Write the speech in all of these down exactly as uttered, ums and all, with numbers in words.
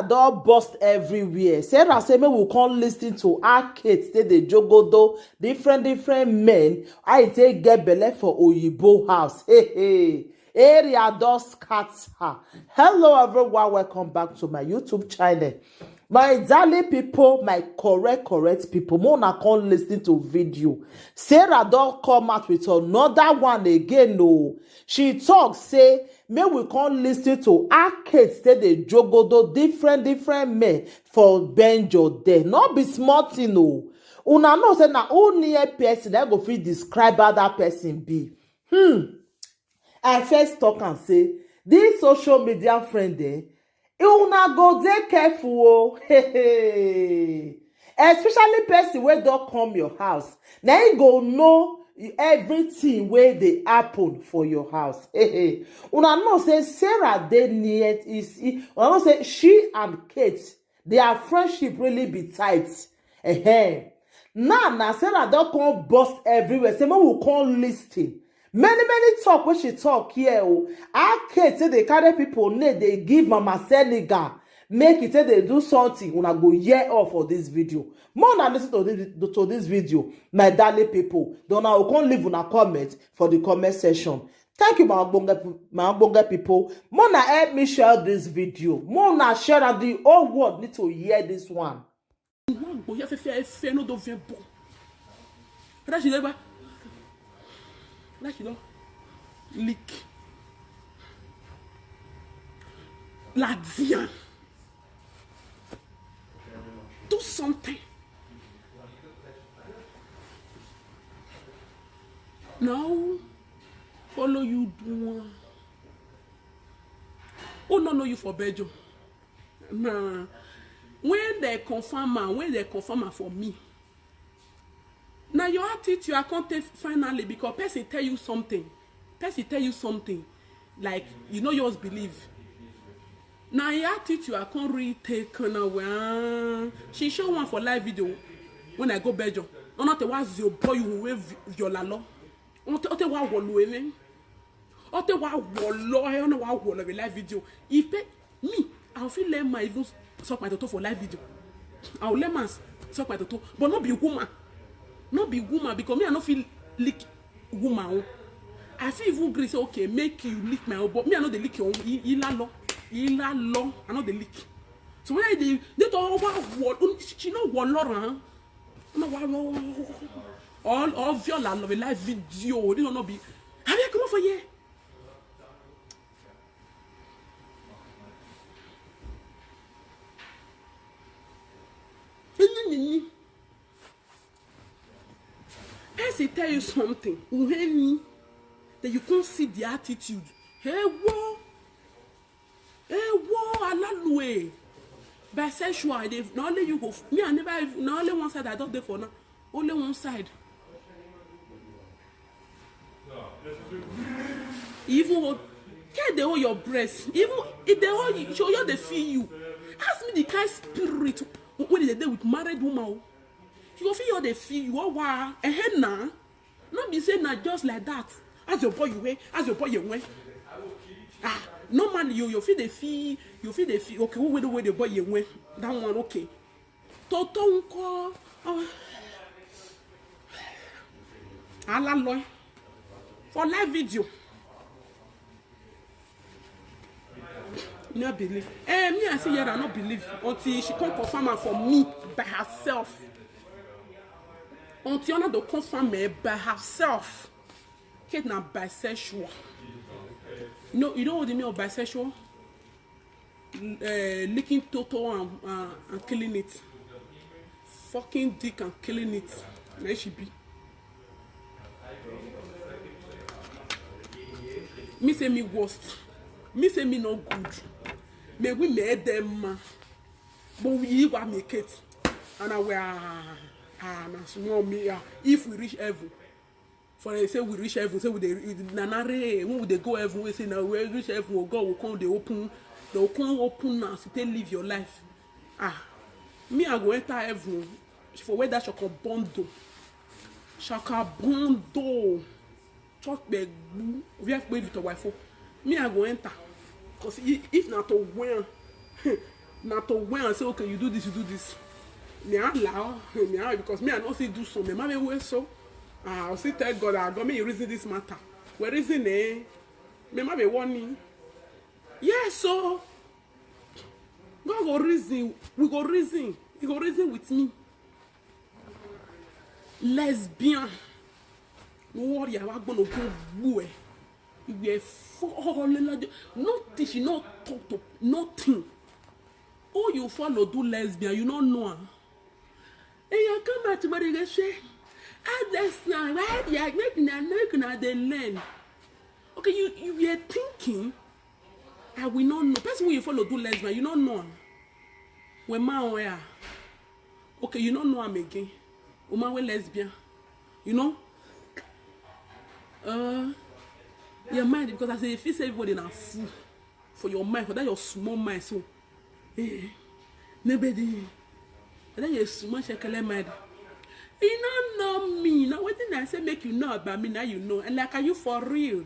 Don burst everywhere. Sarah say make we come listen to how Kate take dey jogodo different different men, how e take get belle for oyibo house. Hey, hey. Area don scatter. Hello everyone, welcome back to my YouTube channel. My darling people, my correct correct people, make una come listen to video. Sarah don come out with another one again o. She talk say make we come listen to how Kate take dey jogodo different different men for Benjo there. No be small thing o. Una know say na who near person that go fit describe how that person be. Hmm. I first talk am say this social media friend, eh, una go dey careful o. Hey, hey. Especially person wey don come your house, na him go know everything wey dey happen for your house. Hey, hey. Una know say Sarah dey near is, una know say she and Kate, their friendship really be tight. Ehen. Now na Sarah don come burst everywhere say make we come listen. Many many talk wey she talk here o. How Kate take dey carry people name dey give Mama Senegal make e take dey do something, una go hear all for this video. Make una listen to this, to this video, my darling people. Then una go come leave una comment for the comment section. Thank you, my ogbonge, my ogbonge people. Make una help me share this video. Make una share am, the whole world need to hear this one. Wọ́n gbọ́ yá fẹ́fẹ́ ẹ̀fẹ́ náà tó fẹ́ bọ̀. Rẹ́sì lẹ́gbàá. Rẹ́sì lọ. Leak. Ladian. Do something. Now, follow you do one. Who no know you for Belgium? Nah. When they confirm am, when they confirm am for me. Now your attitude I can't take finally because person tell you something. Person tell you something. Like you know yours believe. Now your attitude I can't really take now. Well, she show one for live video when I go Belgium. No, not the was your boy you wave your lalo. Ote wa wolo ene. Ote wa wolo, I don't know wa wolo be live video. If pe, me, I feel let my even suck my toto for live video. I will let man suck my toto, but not be woman. Not be woman because me I no feel lick woman o. I feel even gree say okay make you lick my own, but me I no dey lick your own. Ila lo, ila lo, I no dey lick. So when I dey dey to wa wolo, she no wolo ran. No wa wolo. All all viola love live video. This one no be. Have you come for here? Person tell you something, uheni, that you can't see the attitude. Hey, whoa. Hey, whoa, alalue. Bisexual, they, not only you go. Me, I never, not only one side I don't there for now. Only one side. Even hold, can they hold your breast? Even if they hold you, show you they feel you. Ask me the kind spirit when they dey with married woman. You go feel you they feel you. Oh, wow. Eh, eh, nah. Not be say na just like that. As your boy you wear, as your boy you wear. Ah, normally you you feel they feel, you feel they feel. Okay, who will the way the boy you wear? That one okay. Toto nko. Oh. Ala loy. For live video. No believe. Eh, me I see here I no believe until she come confirm am for me by herself. Until una don confirm me by herself. Kate na bisexual. No, you know what the mean of bisexual? Uh, licking toto and, uh, and killing it. Fucking dick and killing it. Na she be. Me say me worst. Me say me no good. Me we me dem man. But we wa make it. And I wear ah, ah na small me ah. If we reach heaven, for they say we reach heaven, say we dey na na re when we dey go heaven, we say na we reach heaven, oh God will come dey open, they will come open now to take live your life. Ah, me I go enter heaven for where that shall come bondo, shall come bondo. Church beg boo. We have to wait with your wife. Me I go enter, cause if na to win, Na to when I say, okay, you do this, you do this. Me I allow, me I, because me I not see do so. Me I may well so. Ah, I see tell God, I go me reason this matter. Where is it, eh? Me I may warning. Yes, so God go reason. We go reason. He go reason with me. Lesbian. No worry, I was gonna go where. You were falling like nothing. She not talk to nothing. Oh, you follow do lesbian. You don't know her. And you come back to Marigashe. Ask this now. Why they are making a make now they learn. Okay, you you were thinking. I will not know. Person who you follow do lesbian. You don't know her. When my own, okay, you don't know him again. Woman with lesbian. You know? Uh, your mind, because I say, if you say everybody na fool for your mind, for that your small mind, so, eh, nobody, that your small shekele mind. You don't know me. Now, what thing I say make you know about me, now you know. And like, are you for real?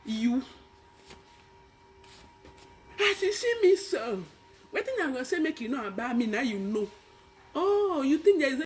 You. As you see me so, what thing I go say make you know about me, now you know. Oh, you think there is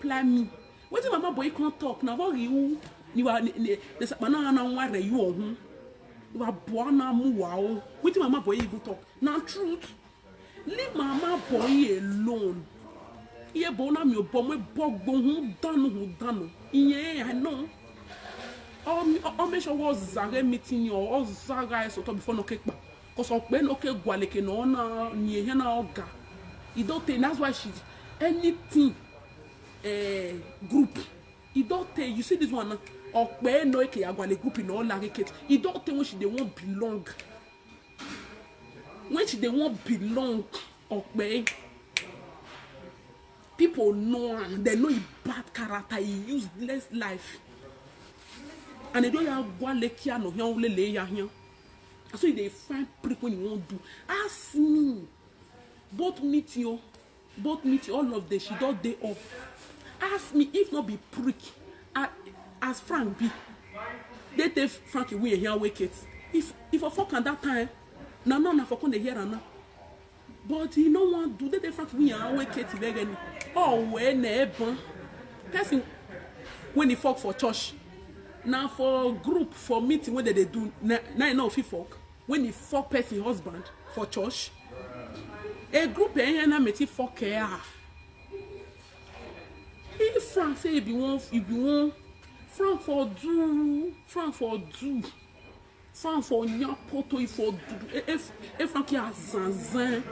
Plan me. Wetin mama boy come talk na what you you are ne sakpana na nwa re you ohun. You are born na mu wa o. Wetin mama boy even talk? Na truth. Leave mama boy alone. Iye bo na mi obo me bo gbo hun danu hun danu. Iye I know. O mi o me sure was zare meeting you or zara eso to before no kekpa. Cause okpe no ke gwaleke no na ni he na oga. E don tey, that's why she anything eh group. E don tey, you see this one now. Okpe no eke ya gwale group no la ke. E don tey when she dey wan belong. When she dey wan belong, okpe. People know am, they know e bad character, e useless life. And they don ya gwale kia no here, lele ya here. So you dey find prick when you wan do. Ask me. Both meet you, both meet you, all of them, she don dey up. Ask me if not be prick. A- As Frank be, they take Frank away here, wake it. If if I fuck at that time, na now na for come dey hear am now. But he no wan do. They take Frank away here, wake it again. Oh, when e born person when he fuck for church, na for group for meeting wey dem dey do na na e no fit fuck. When he fuck person husband for church, a group eh na meti fuck eh ah. If Frank say he be one, he be one, Frank for do, Frank for do, Frank for nyapoto, he for do. If if Frank ya zanzan,